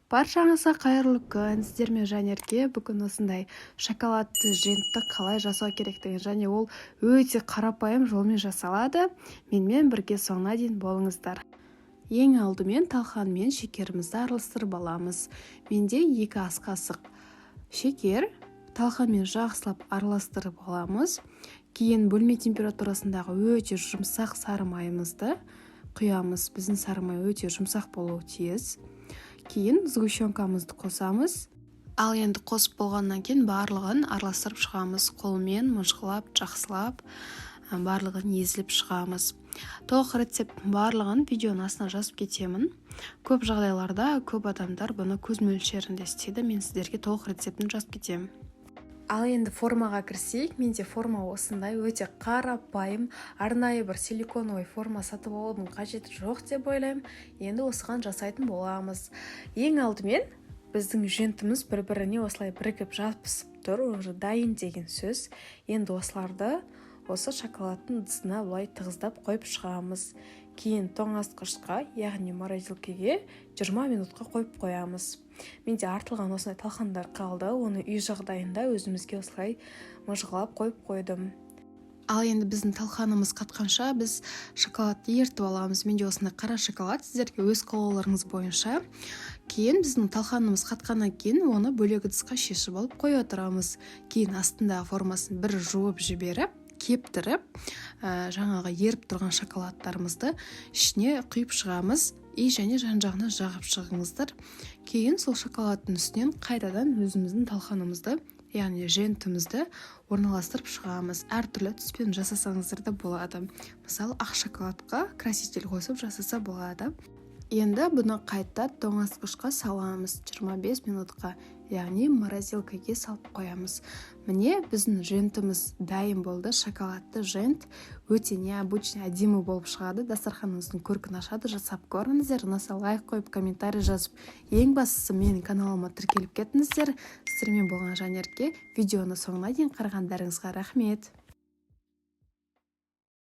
Баршаңызға қайырлы күн! Сіздермен Жанерке. Бүгін осындай шоколадты жентті қалай жасау керектігін және ол өте қарапайым жолмен жасалады. Менімен бірге соңына дейін болыңыздар. Ең алдымен талқан мен шекерімізді араластырып аламыз. Менде 2 ас қасық шекер. Талқанмен жақсылап араластырып аламыз. Кейін бөлме температурасындағы өте жұмсақ сары майымызды құямыз. Біздің сары май өте жұмсақ болуы тиіс. Кейін сгущенкамызды қосамыз. Ал енді қосып болғаннан кейін барлығын араластырып шығамыз. Қолмен мыжғылап, жақсылап барлығын езіліп шығамыз. Толық рецепттің барлығын видеоның астына жазып кетемін. Көп жағдайларда көп адамдар бұны көз мөлшерінде істейді. Мен сіздерге толық рецептін жазып кетемін. Ал енді формаға кірісейік. Менде форма осындай, өте қарапайым. Арнайы бір силиконовый форма сатып алудың қажеті жоқ деп ойлаймын. Енді осыған жасайтын боламыз. Ең алдымен біздің жентіміз бір біріне осылай бірігіп, жабысып тұр, уже дайын деген сөз. Енді осыларды осы шоколадтың ыдысына былай тығыздап қойып шығамыз. Кейін тоңазытқышқа, яғни морозилкаге 20 минутқа қойып қоямыз. Менде артылған осындай талқандар қалды, оны үй жағдайында өзімізге осылай мыжғылап қойып қойдым. Ал енді біздің талқанымыз қатқанша, біз шоколадты ерітіп аламыз. Менде осындай қара шоколад, сіздерге өз қалауларыңыз бойынша. Кейін біздің талқанымыз қатқаннан кейін оны бөлек ыдысқа шешіп алып қоя тұрамыз. Кейін астындағы формасын бір жуып жіберіп, кептіріп, жаңағы еріп тұрған шоколадтарымызды ішіне құйып шығамыз и және жан жағына жағып шығыңыздар. Кейін сол шоколадтың үстінен қайтадан өзіміздің талқанымызды, яғни жентімізді орналастырып шығамыз. Әртүрлі түспен жасасаңыздар да болады. Мысалы, ақ шоколадқа краситель қосып жасаса болады. Енді бұны қайта тоңазытқышқа саламыз 25 минутқа, яғни морозилкаге салып қоямыз. Міне, біздің жентіміз дайын болды. Шоколадты жент өте необычный, әдемі болып шығады, дастарханыңыздың көркін ашады. Жасап көріңіздер. Ұнаса, лайк қойып, комментарий жазып, ең бастысы, менің каналыма тіркеліп кетіңіздер. Сіздермен болған Жанерке. Видеоны соңына дейін қарағандарыңызға рахмет.